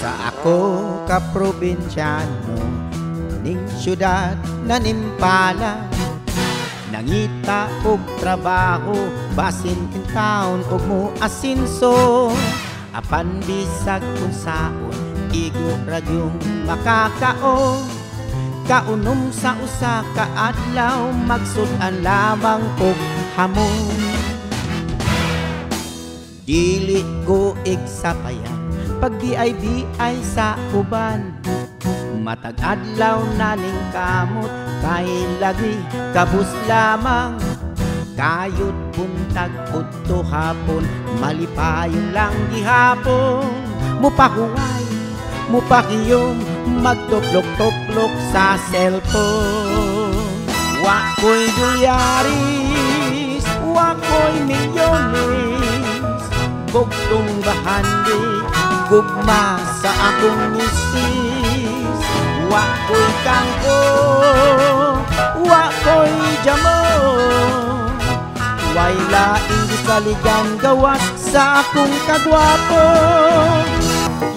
Sa ako ka probinsyano ning syudad na nimpala, nangita og trabaho basin kin taon og mo asinso. Apan bisag unsaon igo ra gyung makakaon. Kaunom sa usa ka adlaw magsud-an lamang og hamon. Dili ko igsapayan pag BIBI sa uban. Matag adlaw na ning kamot kay lagi kabus lamang. Kayod buntag udto hapon malipayon lang gihapon. Mupahuway, mupakiyom, magtuplok-tuplok sa cellphone. Wa ko'y dolyaris, wa ko'y milyones, bugtong bahandi, gugma sa akong misis. Wa ko'y kangko, wa ko'y jamon, way laing gisaligan gawas sa akong kagwapo.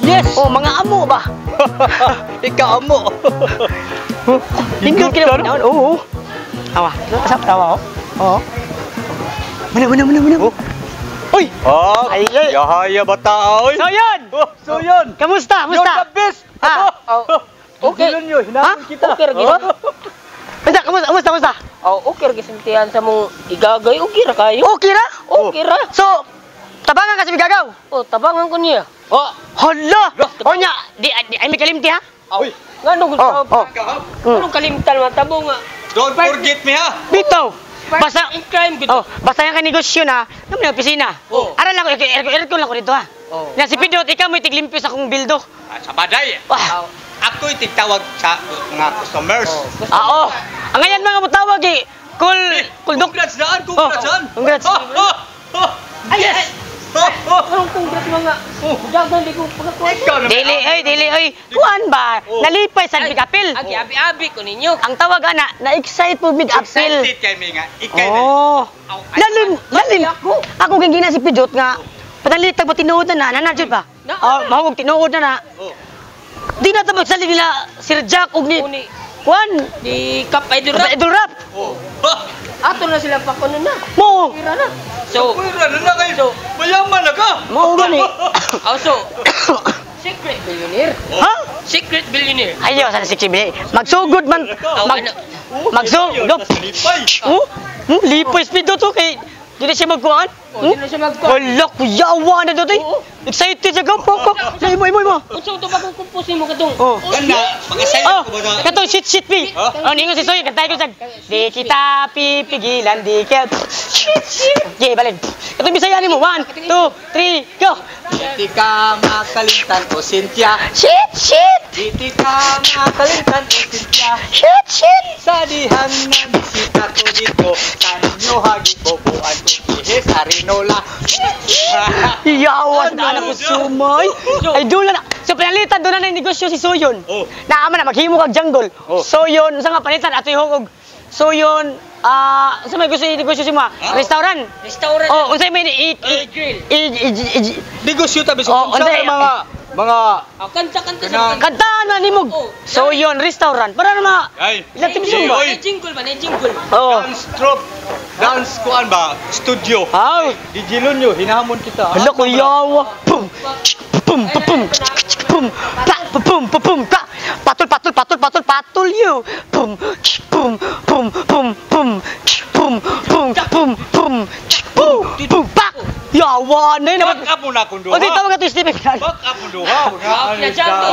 Yes! Oh, mga amo ba? Ikaw amo. Nindot kina mo. Oo. Awa, asa tawa oh. Oo. Mana mana mana mana. Uy! Oh, Ay, ay. Yahaya bata oy. So yun! Oh, so yun. Kamusta? You're Kamusta? the best. Ah. Okay. Nyo, hinahon Ha? kita. Okay, ra gyud. Basta, kamusta? Kamusta? Kamusta? Oh, okay ra gisintihan sa mong igagay, okay ra kayo. Okay ra? Okay ra. So, tabangan ka sa Migagaw? Oh, tabangan ko niya. Oh. Hala! O nya, di, di, ay may kalimti ha? Uy. Ngano gusto? Oh, oh. Anong kalimtan man tabo nga? Don't forget me ha. Bitaw! Basta, In crime gud. oh, basta yung kanegosyo na, naman yung opisina. Oh. Aral lang ko, aircon lang ko dito ha. Oh. Na si Pidot, ikaw mo'y tiglimpyo sa akong bildo. Ah, sa baday. Wah. Ako'y tigtawag sa mga customers. Ah, oh. Ang ngayon mga mutawag eh. Kul, kul dok. Congrats daan, congrats Oh, daan. congrats. Oh, oh, oh. Ay, ay. Oh, oh. Anong congrats mga? Oh. Dagan di ko pagakuha. Ikaw na. Dili, oy, dili, oy. Kuan ba? Oh. Nalipay sa big appeal. Agi abi-abi ko ninyo. Ang tawag ana, na-excite po big appeal. Excited kay mi nga. Ikay na. Oh. Aw, ay, Lalim, lalim. Ako gingina si Pidot nga. Panalitag ba tinuod na na, nanadjud ba? Na. Oh, mahugog tinuod na na. Oh. Di na ta magsalig nila Sir Jack og ni Uni Kuan. di Kap Idol Rap. Idol Rap. Oh. Ha? Ato na sila pakuno na. Mo. Tira na. So, Pwera na na kayo. Mayaman na ka. Mo gani. oh, so secret billionaire. Ha? Secret billionaire. Ayaw sa 60 billion. Magsugod man mag Oh, magsugod. Lipay. Oh, lipoy speed to kay dili siya magkuan. Oh, di na siya magkuan. Wala, kuyawa na doon. Oo. Excited siya ka po. Imo imo imo. Unsang tubag kung mo katong? Oh. Ganda, mag-assign Oh, ko ba na? katong shit shit me. Huh? Oh, ningon si Soy, kantay ko sa di kita pipigilan, di ka. Shit shit. Okay, balik. Katong Bisaya nimo. 1 2 3, go. Di ka makalimtan o Cynthia. Shit shit. Di ka makalimtan o Cynthia. Shit shit. Sa dihang na bisita ko dito, kanyo hagi bobuan ko ihis arinola. Yawas na anak ko sumay. Ay dula na. So pinalitan doon na ng negosyo si Soyon. Oh. Naama na maghimo kag jungle. Oh. Soyon, sa nga palitan atoy hungog. Soyon, ah, sa may gusto negosyo si mo? Restaurant. Restaurant. Oh, unsay may i i Grill. i i i- Negosyo tabi Oh, sa unsay- mga mga Oh, kanta kanta sa Kanang- Kantaan na nimog. Oh. Soyon restaurant. Para na mga ay ilang team song ba? Oy. Nay jingle ba? Nay jingle. Oh. Dance troupe, dance kuan ba? Studio. Aw. DJ Lunyo, hinahamon kita. Hala ko yawa. Pum. Pum pum pum pa pum pum pum pa. Patul patul patul patul patul you. Pum pum pum pum pum pum pum pum pum pum pum pak. Yawa na yun. Back up mo na akong duha. O di tawag ka to Stephen. Back up mo duha.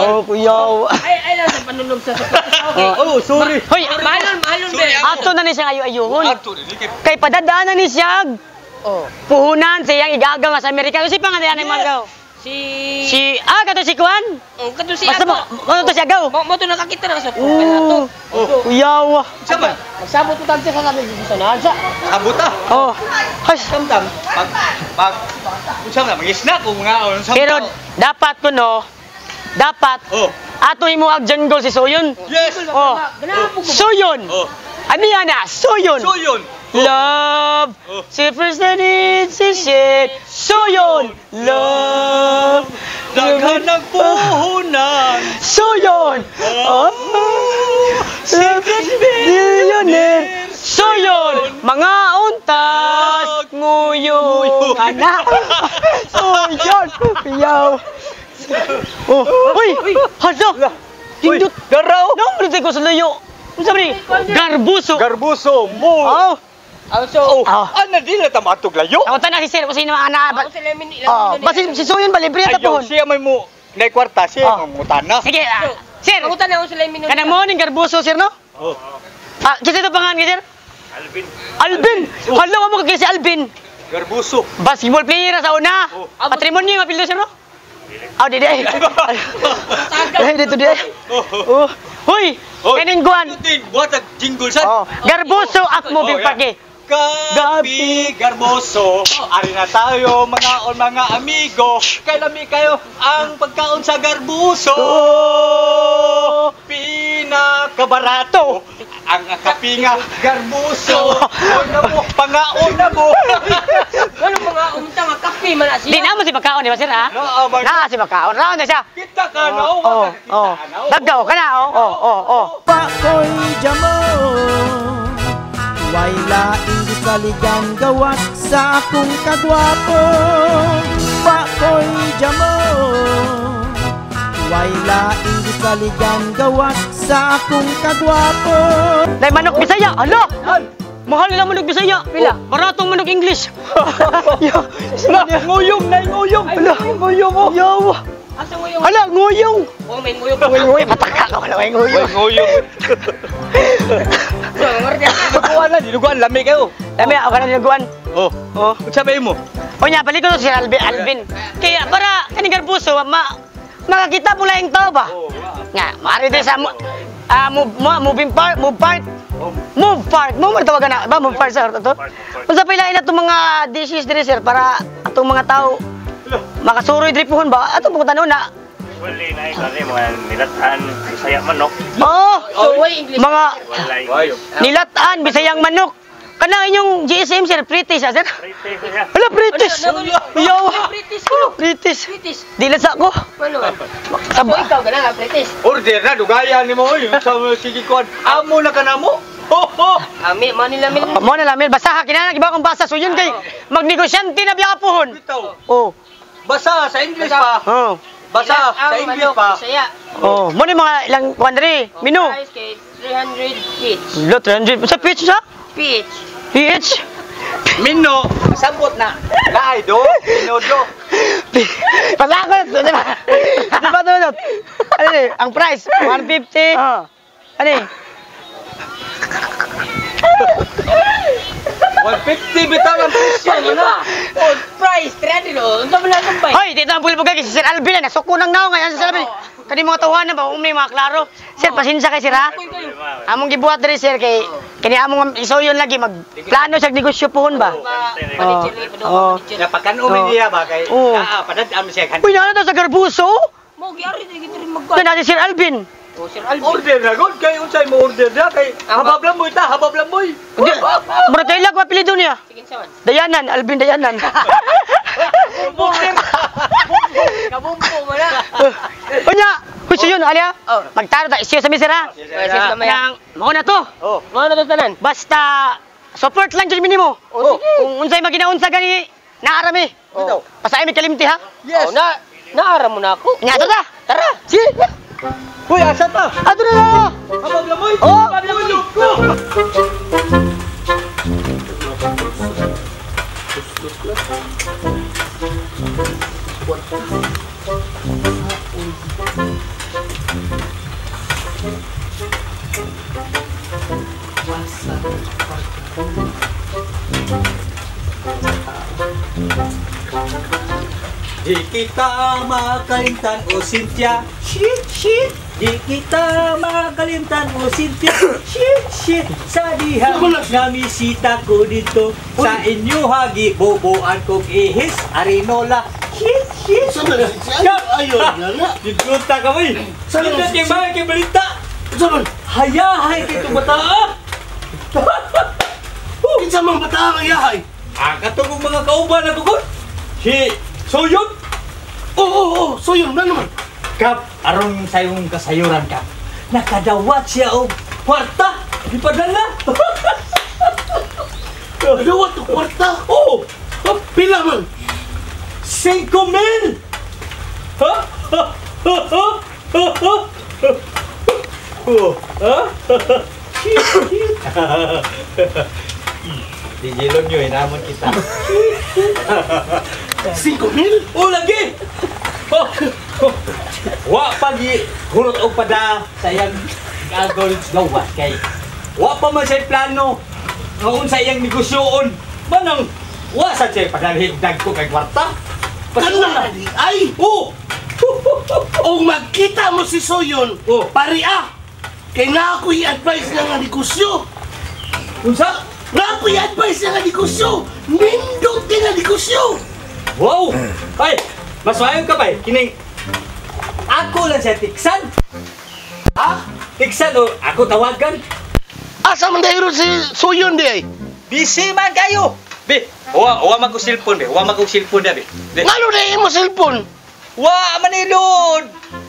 Oh, kuyawa. Ay ay lang sa panunog sa okay. Oh, sorry. Hoy, Mahalon mahalon Sorry, be. ato na ni siya ayo-ayohon. Ato ni kay Kay padadaanan ni siya. Oh. Puhunan sa iyang igaga nga sa Amerika. Kasi pa nga na yung mga Si Si, ah, kato si Kuan. Oh, kato si Basta mo, Ato. ano to siya gaw? Mo mo to nakakita na sa profile ato. Oo. Kuyawa. Sa man? Magsabot po tagsa sa sabi sa sa. Sabot ah. Oh. Ay, Samtam pag pag unsa man mag-snack o mga unsa. pero dapat ko no, dapat Oh. Ato imo ag jungle si Soyon. Yes. Oh. Soyon. Oh. Ano yan ah? Soyon. Soyon. Love. Oh. Si first and si shit. Soyon. Love. Daghan ng puhunan. Soyon. Oh. Secret Millionaire. Soyon. Mga untas. Nguyong anak. Soyon. Yaw. Oh. Uy. Hala. Hindot. Garaw. Naman ko sa layo. Ano sabi ni? Garbuso. Garbuso mo. Oh. Also, Oh. Oh. Ana di na ta maatog layo. Ako tanan si sir kasi naman ana. ako sila min ilang Oh, basi si Soyon ba libre ta Ayaw pohon. siya may mo nay kwarta siya Oh. mangutana. Sige, ah, sir. Ako tanan sila min. Kanang mo ning garbuso sir no? Oh. Ah, kasi ito pangan sir? Alvin. Alvin. Hala mo kay si Alvin. Garbuso. Basketball player na sa una. Oh. Patrimonio yung apelyido sir no? Ah, di di. Eh, dito di. Oh. Hoy, Hoy. kaning guan. Ting, buhat ang jingle sad. Oh, garbuso at moving Oh, yeah. park. Gabi Garboso, ari na tayo mga on mga amigo. Kay lami kayo ang pagkaon sa Garbuso. Pinakabarato ang kape nga Garbuso. Una mo, pangaon na mo. Ano mga unta nga kape man na siya. Di na mo si pagkaon, di ba sir ha? Naa man. Na si pagkaon. Round na siya. Kita ka na, Oh, oh, oh. Dagdaw ka na, oh, oh, oh, oh. Pakoy jamo. Way laing gisaligan gawas sa akong kagwapo. Pakoy jamo. Way laing gisaligan gawas sa akong kagwapo. Dahil manok Bisaya, hala! Mahal nila manok Bisaya. Pila? Baratong manok English. Yo, Hala, nguyong na nguyong. Hala, nguyong oh. Yo. Asa nguyong? Hala, nguyong. Oh, may nguyong. Nguyong, nguyong, pataka ka, wala may nguyong. Nguyong. So, ngardi. Luguan na, diluguan lami kayo. Dami, ako na nilaguan. Oh, Oh. unsa ba imo? O niya, balik ko to si Alvin. Alvin. Kaya para kaning garbuso, ma makakita po lang tao ba? Oh, Nga, maaari din sa move, moving park, move park. Move park. Mo man tawagan na ba move park sir to? Unsa pila ina itong mga dishes diri sir para atong mga tao makasuroy diri puhon ba? Ato pong tanon na. Wala na kani mga nilatan, Bisaya manok, Oh, So, why English? mga walay Wayo. nilatan Bisayang manok. Kana inyong GSM sir, British ah, sir. British siya. Hala British. Yo. British ko. British. British. Di lang sa ako. Ano man? So, ikaw ka na nga, British. Order na dugaya nimo oy. Sa sige kuan. Amo na kanamo. Ho ho. Ami, Manila min. Mo na lamin basta ha kinahanglan giba akong basa so yun kay magnegosyante na biya puhon. Bitaw. Oh. Basa sa English pa. Oh. Basa sa English pa. Bisaya. Oh, mo ni mga ilang kuan diri, menu. Price kay 300 peach. Lo 300 sa pitch sa? Peach. PH. Mino, sambot na. Laay do, mino do. Pasakot, di ba? Di ba to? Ano ni? Ang price 150. Ano ni? 150 bitaw ang presyo mo na. Oh, price 300 oh. Unsa man lang bay? Hoy, dito ang pulbo kay si Sir Alvin na nasuko nang naong ngayon si Sir Alvin. Kani mga tawanan ba umni mga klaro. Sir, pasensya kay sir ha. Among gibuhat diri sir kay kani among isoyon lagi magplano sa negosyo puhon ba. Oh. Oh. Napakan umi niya ba kay Oo. naa padad am siya kan. Uy, naana daw sa garbuso. Mo gyari di gid rin Na magkuan. natin Sir Alvin. Oh, Sir Alvin. Order na gud kay unsay mo order na kay habab lang mo ita, habab lang mo. Hindi, mura kayo lang ko apelyido niya. Sige sa man. Dayanan, Alvin Dayanan. Kabumbo mo na. Unya, huy yun, alya. Oh. Magtaro ta, isiyo sa mi sir ha. Yes, kamaya. Nang, mao na to. Oh. Mo na to tanan. Basta support lang jud minimo. Oh, sige. Kung unsay maginaunsa gani, naarami. Bitaw. Pasay mi kalimti ha. Yes. Oh, na naara mo na ako. Nya ato ta. Tara. Sige. Hoy, asa ta? Ato na. Habab lang mo. Oh. Habab lang mo. Di kita makalimtan o Cynthia. Shit, shit. Di kita makalimtan o Cynthia. Shit, shit. Sa diha namisita ko dito. Sa inyo hagi bubuan kong ihis arinola. Shit, Sa man si ayo na. Didluta ka boy. Sa Dito kay mga kay balita. Sa man Hayahay kay itong bata ah. Kinsa man bata ang yahay? Ah, katong mga kauban na tukod. Si Soyon. Oo, oo, oo, soyon na naman. Kap, aron sayong kasayuran kap. Nakadawat siya og kwarta. Ipadala. Dawat og kwarta. Oh, Oh, pila man? 5,000. Ha? Ha? Ha? Ha? Ha? Oh, ha? Digilon nyo, hinamon kita. 5,000? Oh, lagi! Oh, oh. Wa pagi hurot og pada sa iyang gagawin gawas kay wa pa man siya plano nga unsa iyang negosyoon manang wa sa siya padalhi og dagko kay kwarta. Kana di ay. Oh! Og magkita mo si Soyon, Oh. pari ah. Kay na ako'y advice nga nga negosyo. Unsa? Na ako'y advice nga nga negosyo. Nindot din nga negosyo. Wow! Ay, mas maayo ka ba eh? Kining ako lang siya tiksan. Ha? Tiksan o ako tawagan. Asa man dahil si Soyon di ay? Busy man kayo. Be, wa wa man ko cellphone be. Wa man ko cellphone da be. Be. Ngano na imo cellphone? Wa man ilod.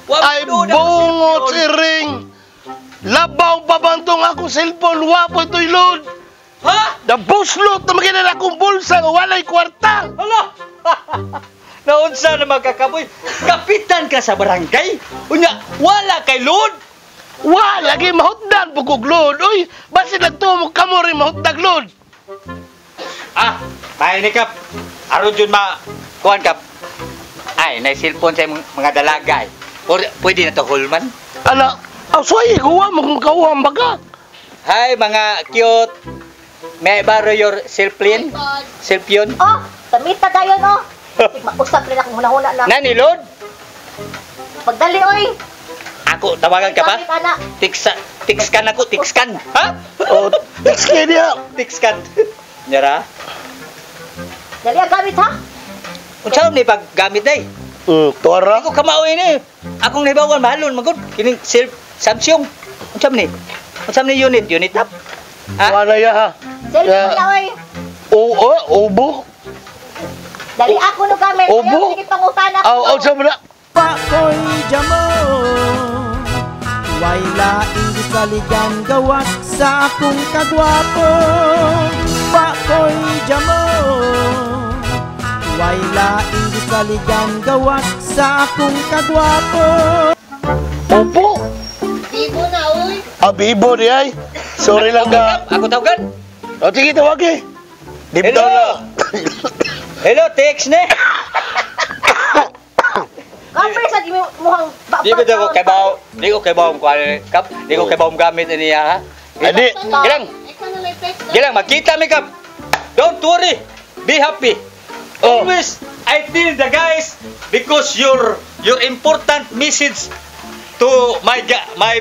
Wa man Ay ilod ang bungot cellphone. si Ring. Labaw pa bantong akong cellphone, wa po ito'y load. Ha? Nabuslot na magina na akong bulsa nga walay kwarta. Hala. Naunsa na magkakaboy? Kapitan ka sa barangay. Unya, wala kay load. Wa lagi mahutdan pugog load. Uy, basi nagtumo kamo rin mahutdag load. Ah, may ni kap. Aron jud ma kuan kap. Ay, nay cellphone sa imong mga dalaga ay. Pwede na to hulman. Ana, aw suway kuha mo kung kauha ang baga. Hi mga cute. May I borrow your cellphone? Cellphone? Oh, tamita dayon oh. Mausap rin akong hunahuna na. Nani load? Pagdali oy. Ako tawagan ka ba? Gamit, ana. Tiksa, tikskan ako, tikskan. Ha? Oh, text kay niya. Tikskan. Nyara. Dali ang gamit ha. Unsa ni paggamit day? Tuara. Ako kamao ini. Akong nahibawan mahalon magud kining self Samsung. Unsa man ni? Unsa man ni unit? Unit up. Ha? Wala ya ha. Cellphone Yeah. na oy. Oo, obo. Dali ako no gamit. Obo. Ayaw, sige pangutana Aw, aw sa mga. Pakoy jamo. Way laing gisaligan gawas sa akong kagwapo. Pakoy jamo. Way laing gisaligan gawas sa akong kagwapo. Opo. Bibo na oy. Ah, bibo di ay. Sorry lang ka. Ako tawagan. O, sige, tawag eh. Dito Hello. na. Hello, text ne. Kapre sa muhang Di ko ko kay bawo, di ko kay bawo kuan kap, di ko kay bawo gamit niya ha. Adi. Gilang. Gilang magkita mi kap. Don't worry. Be happy. Oh. Always I tell the guys because your important message to my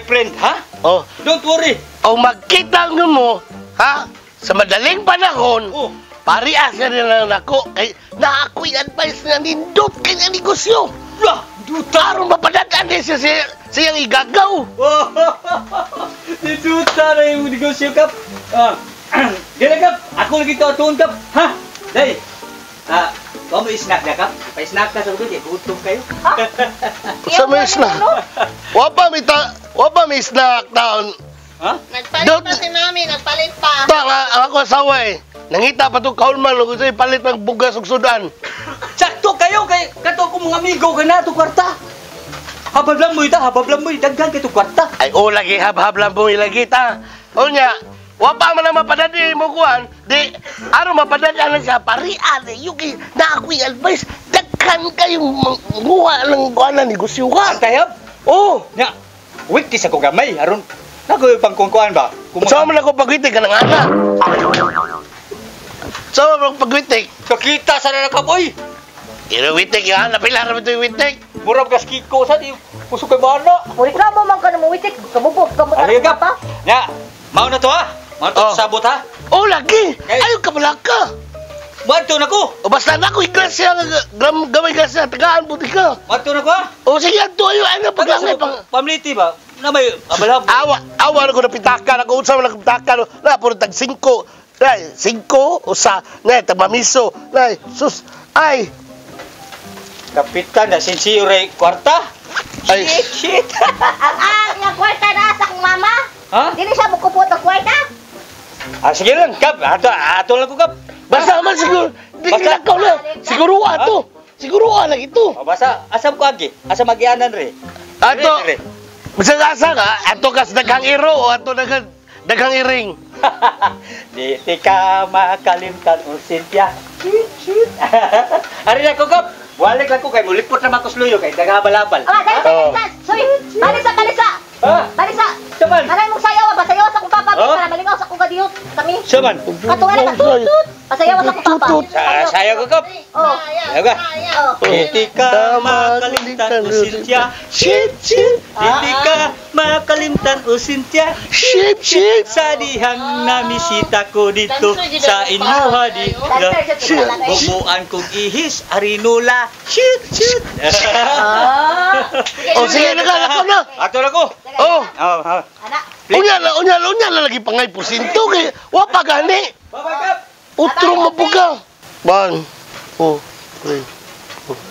friend, ha? Oh, Don't worry. o magkita nga mo, ha? Sa madaling panahon, Oh. pari asa nila nako kay na ako'y advice nga nindot kay nga negosyo. Lah, duta. Aron mapadadaan din siya siyang igagaw. Oh, di duta na yung negosyo kap. Ah, gilang kap, ako lagi to atuon kap. Ha? Day. Ah, wa mo snack na kap? Pa-snack ka sa ubi kay gutom kayo. Sa may snack. Wa pa may snack taon. Ha? Nagpalit pa si mami, nagpalit pa. Ta nga ang ako asawa eh. Nangita pa to kaulman ug gusto palit ng bugas ug sudan. Sakto kayo kay kato ko mga amigo kay na to kwarta. Habab lang mo ita, habab lang mo, daghan kay to kwarta. Ay o lagi habhab lang po ilagi ta. O nya, wa pa man ang mapadadi mo kuan, di aron mapadadi lang siya parian eh, yuki na ako'y advice daghan kayong manguha ng kuan na negosyo ka. Antayab. Oh, Nya, week sa ko gamay aron nago yung pangkungkuan ba? Kung sa man ako pagwitik ka ng ana. Sa man ako pagwitik. Kakita sa na kaboy. Iro witik ya, napila ra ito yung witik. Murag gas kiko sa di kusog kay bana. Mureklamo man ka na muwitik, kabubog ka mo Ariyo pa. kap. Nya, mao na to ha. Mao to Oh. sabot ha. Oh, lagi. Kay- Ayaw ka pala ka. Wadto na ko. O basta na ko iglesia gamay iglesia tagaan pud ka. Wadto na ko ha. O sige adto ayo ana paglangay pang Pamliti ba? Na may abalab. Awa awa na ko napitakan ako unsa man napitakan na puro tag 5. Nay, 5 usa nay tag mamiso. Nay, sus ay Kapitan na sinsiyo ray kwarta. Ay. Shit. Ang iyang kwarta na sa akong mama. Ha? Dili siya mukupot og kwarta. Ah, sige lang, Kap. Ato, ato lang ko, Kap. Basta man siguro di Basta- lakaw na. Siguro ato. Siguro lang ito. O, basta, asam ko agi. Asa magianan re. Ato. Re, re. Bisag asa ka, ato kas daghang iro o ato daghang iring. Di ti ka makalimtan o Cynthia. Shoot, shoot. Ari na ko, Kap. Walik lang ko kay mulipot na makusluyo kay daghabalabal. Ah, dali sa, Oh. dali sa. Sorry. Balik sa, balik sa. Ha? Balik sa. Saman. Kanay mong sayaw, ba sayaw sa akong papa, Oh? para malingaw sa akong kadiyot. Kami. Saman. Katuwa na ka. Tut, tut. Pasayaw sa akong papa. Sayaw ko, Kap. Oh. Sayaw ka. Oh. Di ti ka makalimtan o Cynthia. Shit, shit, Di ti ka makalimtan o Cynthia. shit, shit. Sa dihang namisita ko dito sa inyuha di Dancer siya tita. Bubuan kong ihis, arinula, shoot, shoot. Ah. O sige, nagalakaw na. Ato na ko. Oh, Oh, ha. Ana. unya na lagi pangay porsinto kay wa pa gani. Bye-bye, Kap. Utro mabuga. One, two, three.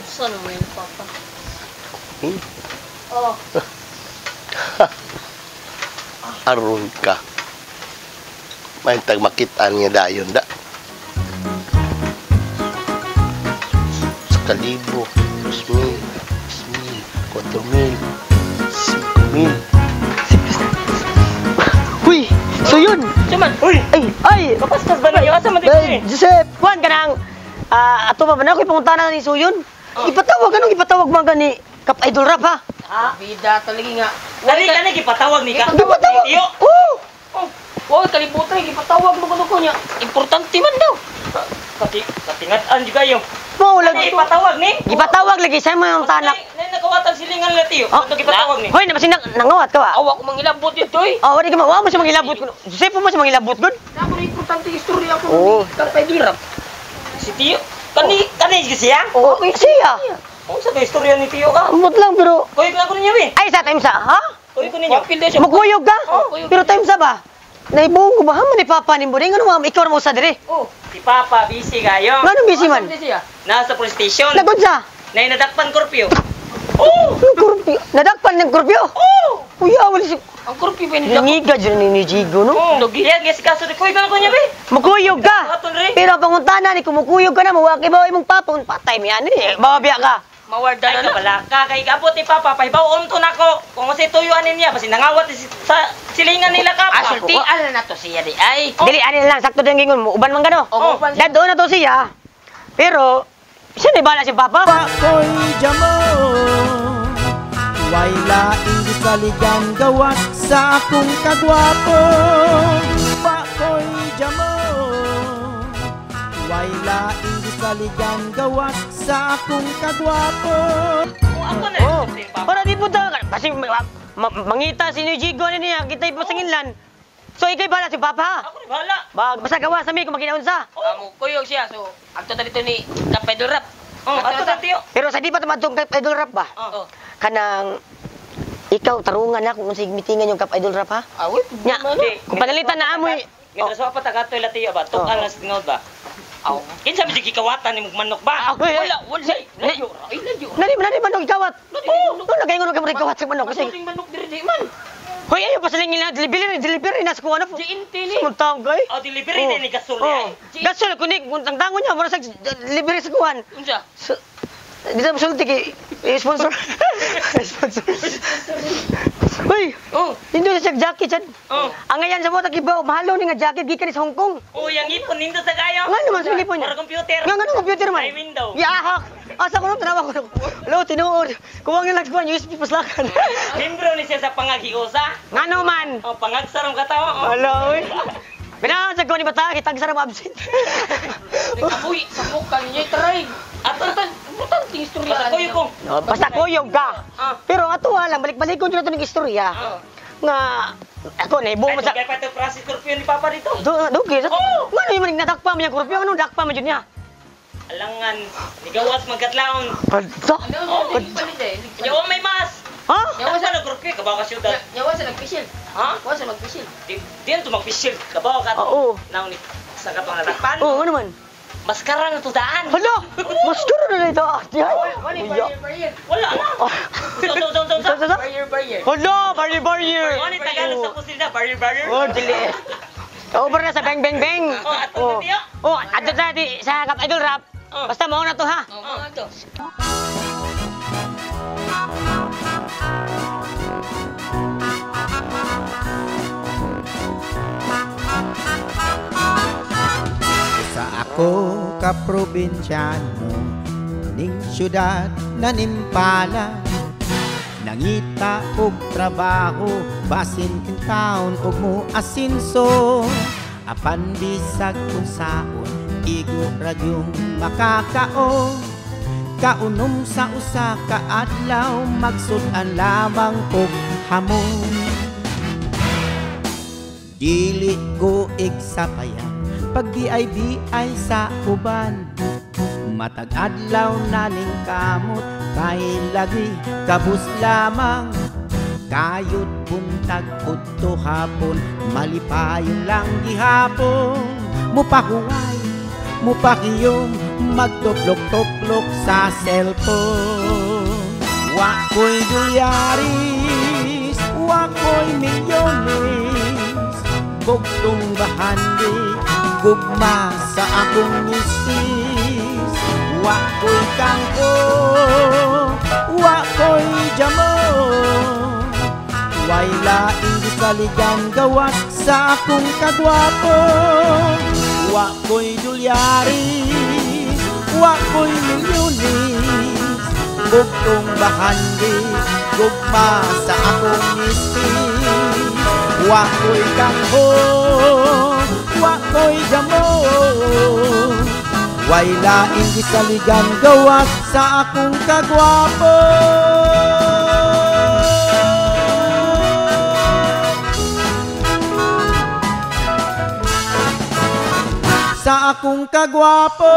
Saan mo yung papa? Oh. Aron ka. May tag makita niya dayon da. Sa kalibo, 2,000, 3,000, 4,000, 5,000. Uy, so yun. Saman. Uy, ay, ay. Kapaspas ba na? Asa man dito Ay, eh? Joseph, Juan ka nang, ato pa ba na ako ipangunta na ni Suyon? Ipatawag, anong ipatawag man gani? Kap Idol Rap ha? Bida talaga nga. Dali ka na gipatawag ni ka. Ipatawag? Iyo. Oo! Oh, wow, kalibutan ipatawag mo kuno ko niya. Importante man daw. Kati katingat-an jud kayo. Mao Ano lagi. ipatawag ni? Ipatawag lagi sa mga tanak. Nay nakawatan silingan na tiyo. Oh, Ato gipatawag ni. Hoy, nabasin na nangawat ka ba? Awa ko mangilabot dito eh. Oh, wala ka ma, wa mo siya mangilabot kuno. Joseph mo siya mangilabot gud. Ako na importante istorya ko. Oo. Kapay rap. Si Tiyo. Kani kani siya? Oh, siya. Unsa to istorya ni Tiyo ka? Ambot lang pero Kuyog lang ko ninyo eh. ay sa time sa, ha? Kuyog ko ninyo. Wapil daw siya. Magkuyog ka? Oh, kuyog. Pero time sa ba? Naibong ko ba ha man ni papa nimo diri ngano ma'am ikaw ra mo sa diri? Oh, Si Papa busy kayo. Ngano busy man? Asa siya? Nasa police station. Nagod sa. Nay nadakpan curfew. Oh, kurpyo. Nadakpan ng kurpyo. Oh! Kuya, wala si Ang kurpi ba ni Nangiga dyan ni Jigo, no? Oh, iya gyud kaso di kuyog lang ko niya be. Mukuyog ka! Aton re. Pero ang pangutana ni kumukuyog ka na, mawaki ba imong papa? Kung patay mi ani, eh, bawabiya ka. Mawarda Ay na na. kabala ka kay abot ni Papa pahibaw to nako. Kung unsay tuyuan niya basin nangawat si, sa silingan nila ka. Ah, sultian na nato siya di ay. Dili ani lang sakto din gingon mo uban man gano. Oh, uban. Dadto na to siya. Pero siya ni bala si papa. Pakoy jamo Way laing gisaligan gawas sa akong kagwapo. Pakoy jamo Way laing gisaligan gawas sa akong kagwapo. Ako na. Oh, para di po ta kasi mangita si ni Jigo ani niya kita ipo sa nginlan. So ikay bala si papa. Ako ni bahala. Bag basta gawas sa mi kung maginaunsa. Amo kuyog siya so agto ta dito ni Kapay Rap. Oh, ato na Tiyo. Pero sa di pa tumadtong kay Idol Rap ba? Oh. Kanang ikaw tarungan na kung unsay mitingan yung kap Idol Rap ha. Awit. Nya, kung panalitan na amoy. Gidraso pa taga toy latiyo ba? Tukan Oh. lang sa tingaw ba? Aw. Kinsa mi gikawatan ni manok ba? Ah, uy, Wala, wala. Layo ra. Ay, layo. Nani manok ikawat. Oh, Oh, nagaingon ka mo ikawat sa manok kasi. Kasi manok diri di man. Hoy, ayo pasalingin na delivery delivery na sa kuha na po. GNT ni. Sumutang kay. Oh, delivery din ni gasol Oh. ay. Gasol kunik kung tangtangon niya mura sa delivery sa kuan. Unsa? So, di na masulti kay eh, sponsor. Sponsor. Hoy, Oh, hindi na siya jacket chan. Oh. Ang ngayon sa mo tagibaw, mahalo ni nga jacket gikan ni sa Hong Kong. Oh, yang ipon nindo sa kayo. Nga naman sa ipon niya. Para computer. Nga nga computer man. Ay, window. Yaak. Asa ko nung tanawa ko. Lo tinuod. Kuwang lang sa kuan USB paslakan. Membro ni siya sa pangaghiusa. Nga naman. Oh, pangagsarong katawa. Oh. Hala, oy. Binahan sa ko ni bata, kitag sa absent. nagkabuhi sa buka ninyo try. Ato Importante, importante istorya. Basta kuyog ko. No, basta kuyog ka. Ah. Pero ato lang, balik-balikon yun nato ng istorya. Nga, ako, naibuo Ay, mo sa... dugay pa ito Francis Curfew ni Papa dito. Do, dugay. Oh! Nga ano yung nadakpa mo niya, kurpyo? Anong dakpa mo dyan niya? Alangan, nigawas magkatlaon. Kadto. Ano, palit eh. Yawa may mas. Ha? Yawa sa nagkurpi, kabaw ka syudad. Yawa sa nagpisil. Ha? Yawa sa magpisil. Di di na to magpisil, kabaw ka. Oo. Naon ni sa katong natakpan. Oo, ano man. Maskara na to daan. Hala! Maskara na ito. Ah, di ay. Wala, Uya. barrier, barrier. Wala na. Ah. So, so, so, so, so. Sa, sa, sa? Barrier, barrier. Hala! Barrier, barrier! Ano yung Tagalog sa pusil na? Barrier, barrier? Oh, dili. Over na sa bang, bang, bang. Oh, ato na tiyo. Oh, adto na di sa Kap Idol Rap. Oh. Basta mao na to ha. Oh, mga to. Sa ako ka probinsyano ning syudad na nimpala, nangita og trabaho basin kintaon og mo asinso, apan bisag kun saon igo ra gyung makakaon. Kaunom sa usa ka adlaw, magsud-an lamang og hamon. Dili ko igsapayan pag di ay sa uban. Matag adlaw na ning kamot kay lagi kabus lamang. Kayod buntag udto hapon, malipayon lang gihapon. Mupahuway, mupakiyom, magtuklok-tuklok sa cellphone. Wa ko'y dolyaris, wa ko'y milyones, bugtong bahandi, gugma sa akong misis. Wa ko'y kangko, wa ko'y jamo, way laing gisaligan gawas sa akong kagwapo. Wa ko'y dolyaris, wa ko'y milyones, bugtong bahandi, gugma sa akong misis. Wa ko'y kangko, wa ko'y jamo, way laing gisaligan gawas sa akong kagwapo. Sa akong kagwapo.